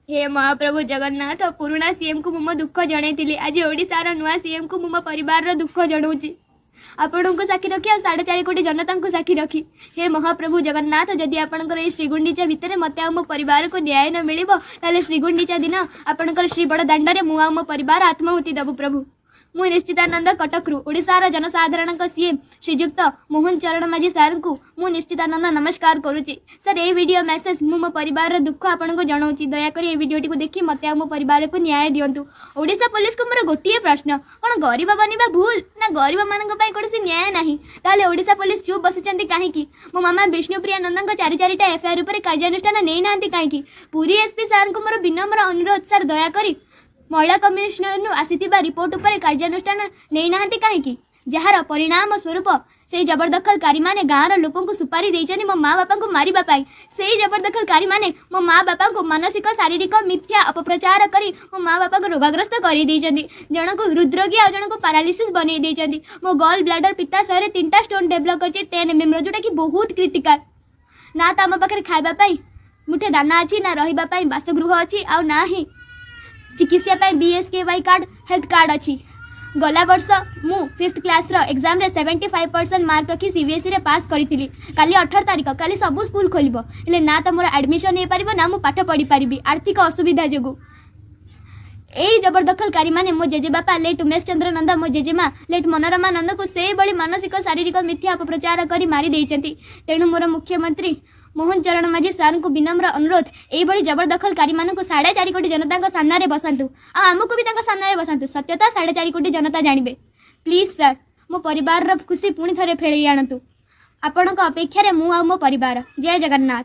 ହେ ମହାପ୍ରଭୁ ଜଗନ୍ନାଥ, ପୁରୁଣା ସିଏମ୍କୁ ମୁଁ ମୋ ଦୁଃଖ ଜଣେଇଥିଲି, ଆଜି ଓଡ଼ିଶାର ନୂଆ ସିଏମ୍କୁ ମୁଁ ମୋ ପରିବାରର ଦୁଃଖ ଜଣାଉଛି। ଆପଣଙ୍କୁ ସାକ୍ଷୀ ରଖି ଆଉ 4.5 କୋଟି ଜନତାଙ୍କୁ ସାକ୍ଷୀ ରଖି, ହେ ମହାପ୍ରଭୁ ଜଗନ୍ନାଥ, ଯଦି ଆପଣଙ୍କର ଏଇ ଶ୍ରୀଗୁଣ୍ଡିଚା ଭିତରେ ମୋତେ ଆଉ ମୋ ପରିବାରକୁ ନ୍ୟାୟ ନ ମିଳିବ, ତାହେଲେ ଶ୍ରୀଗୁଣ୍ଡିଚା ଦିନ ଆପଣଙ୍କର ଶ୍ରୀ ବଡ଼ ଦାଣ୍ଡରେ ମୁଁ ଆଉ ମୋ ପରିବାର ଆତ୍ମାହୁତି ଦେବୁ ପ୍ରଭୁ। ମୁଁ ନିଶ୍ଚିତାନନ୍ଦ କଟକରୁ ଓଡ଼ିଶାର ଜନସାଧାରଣଙ୍କ ସିଏମ୍ ଶ୍ରୀଯୁକ୍ତ ମୋହନ ଚରଣ ମାଝୀ ସାର୍ଙ୍କୁ ମୁଁ ନିଶ୍ଚିତାନନ୍ଦ ନମସ୍କାର କରୁଛି। ସାର୍, ଏଇ ଭିଡ଼ିଓ ମେସେଜ ମୁଁ ମୋ ପରିବାରର ଦୁଃଖ ଆପଣଙ୍କୁ ଜଣାଉଛି। ଦୟାକରି ଏଇ ଭିଡ଼ିଓଟିକୁ ଦେଖି ମୋତେ ଆଉ ମୋ ପରିବାରକୁ ନ୍ୟାୟ ଦିଅନ୍ତୁ। ଓଡ଼ିଶା ପୋଲିସକୁ ମୋର ଗୋଟିଏ ପ୍ରଶ୍ନ, କ'ଣ ଗରିବ ବନିବା ଭୁଲ ନା ଗରିବମାନଙ୍କ ପାଇଁ କୌଣସି ନ୍ୟାୟ ନାହିଁ? ତାହେଲେ ଓଡ଼ିଶା ପୋଲିସ ଚୁପ୍ ବସିଛନ୍ତି କାହିଁକି? ମୋ ମାମା ବିଷ୍ଣୁପ୍ରିୟା ନନ୍ଦଙ୍କ ଚାରି ଚାରିଟା ଏଫଆଇଆର୍ ଉପରେ କାର୍ଯ୍ୟାନୁଷ୍ଠାନ ନେଇନାହାନ୍ତି କାହିଁକି? ପୁରୀ ଏସ୍ପି ସାର୍ଙ୍କୁ ମୋର ବିନମ୍ର ଅନୁରୋଧ ସାର୍, ଦୟାକରି ମହିଳା କମିଶନରରୁ ଆସିଥିବା ରିପୋର୍ଟ ଉପରେ କାର୍ଯ୍ୟାନୁଷ୍ଠାନ ନେଇନାହାନ୍ତି କାହିଁକି? ଯାହାର ପରିଣାମ ସ୍ୱରୂପ ସେଇ ଜବରଦଖଲକାରୀମାନେ ଗାଁର ଲୋକଙ୍କୁ ସୁପାରି ଦେଇଛନ୍ତି ମୋ ମା ବାପାଙ୍କୁ ମାରିବା ପାଇଁ। ସେଇ ଜବରଦଖଲକାରୀମାନେ ମୋ ମା ବାପାଙ୍କୁ ମାନସିକ, ଶାରୀରିକ ମିଥ୍ୟା ଅପପ୍ରଚାର କରି ମୋ ମା ବାପାଙ୍କୁ ରୋଗାଗ୍ରସ୍ତ କରିଦେଇଛନ୍ତି। ଜଣକୁ ହୃଦରୋଗୀ ଆଉ ଜଣକୁ ପାରାଲିସିସ୍ ବନେଇ ଦେଇଛନ୍ତି। ମୋ ଗଲ୍ ବ୍ଲାଡର ପିତ୍ତାଶୟରେ ତିନିଟା ଷ୍ଟୋନ୍ ଡେଭଲପ୍ କରିଛି 10 ଏମ୍ଏମ୍ର, ଯେଉଁଟାକି ବହୁତ କ୍ରିଟିକାଲ। ନା ତ ଆମ ପାଖରେ ଖାଇବା ପାଇଁ ମୁଠେ ଦାନା ଅଛି, ନା ରହିବା ପାଇଁ ବାସଗୃହ ଅଛି, ଆଉ ନା ହିଁ ଚିକିତ୍ସା ପାଇଁ ବିଏସ୍କେୱାଇ କାର୍ଡ଼, ହେଲ୍ଥ କାର୍ଡ଼ ଅଛି। ଗଲା ବର୍ଷ ମୁଁ ଫିଫ୍ଥ କ୍ଲାସ୍ର ଏକ୍ଜାମ୍ରେ 75% ମାର୍କ ରଖି ସିବିଏସ୍ଇରେ ପାସ୍ କରିଥିଲି। କାଲି 18 ତାରିଖ, କାଲି ସବୁ ସ୍କୁଲ ଖୋଲିବ, ହେଲେ ନା ତ ମୋର ଆଡ଼ମିସନ୍ ହେଇପାରିବ, ନା ମୁଁ ପାଠ ପଢ଼ିପାରିବି ଆର୍ଥିକ ଅସୁବିଧା ଯୋଗୁଁ। ଏଇ ଜବରଦଖଲକାରୀମାନେ ମୋ ଜେଜେବାପା ଲେଟ୍ ଉମେଶ ଚନ୍ଦ୍ର ନନ୍ଦ, ମୋ ଜେଜେମା ଲେଟ୍ ମନୋରମା ନନ୍ଦକୁ ସେଇଭଳି ମାନସିକ, ଶାରୀରିକ ମିଥ୍ୟା ଅପପ୍ରଚାର କରି ମାରି ଦେଇଛନ୍ତି। ତେଣୁ ମୋର ମୁଖ୍ୟମନ୍ତ୍ରୀ ମୋହନ ଚରଣ ମାଝୀ ସାର୍ଙ୍କୁ ବିନମ୍ର ଅନୁରୋଧ, ଏଇଭଳି ଜବରଦଖଲକାରୀମାନଙ୍କୁ 4.5 କୋଟି ଜନତାଙ୍କ ସାମ୍ନାରେ ବସାନ୍ତୁ ଆଉ ଆମକୁ ବି ତାଙ୍କ ସାମ୍ନାରେ ବସାନ୍ତୁ। ସତ୍ୟତା 4.5 କୋଟି ଜନତା ଜାଣିବେ। ପ୍ଲିଜ୍ ସାର୍, ମୋ ପରିବାରର ଖୁସି ପୁଣି ଥରେ ଫେରେଇ ଆଣନ୍ତୁ। ଆପଣଙ୍କ ଅପେକ୍ଷାରେ ମୁଁ ଆଉ ମୋ ପରିବାର। ଜୟ ଜଗନ୍ନାଥ।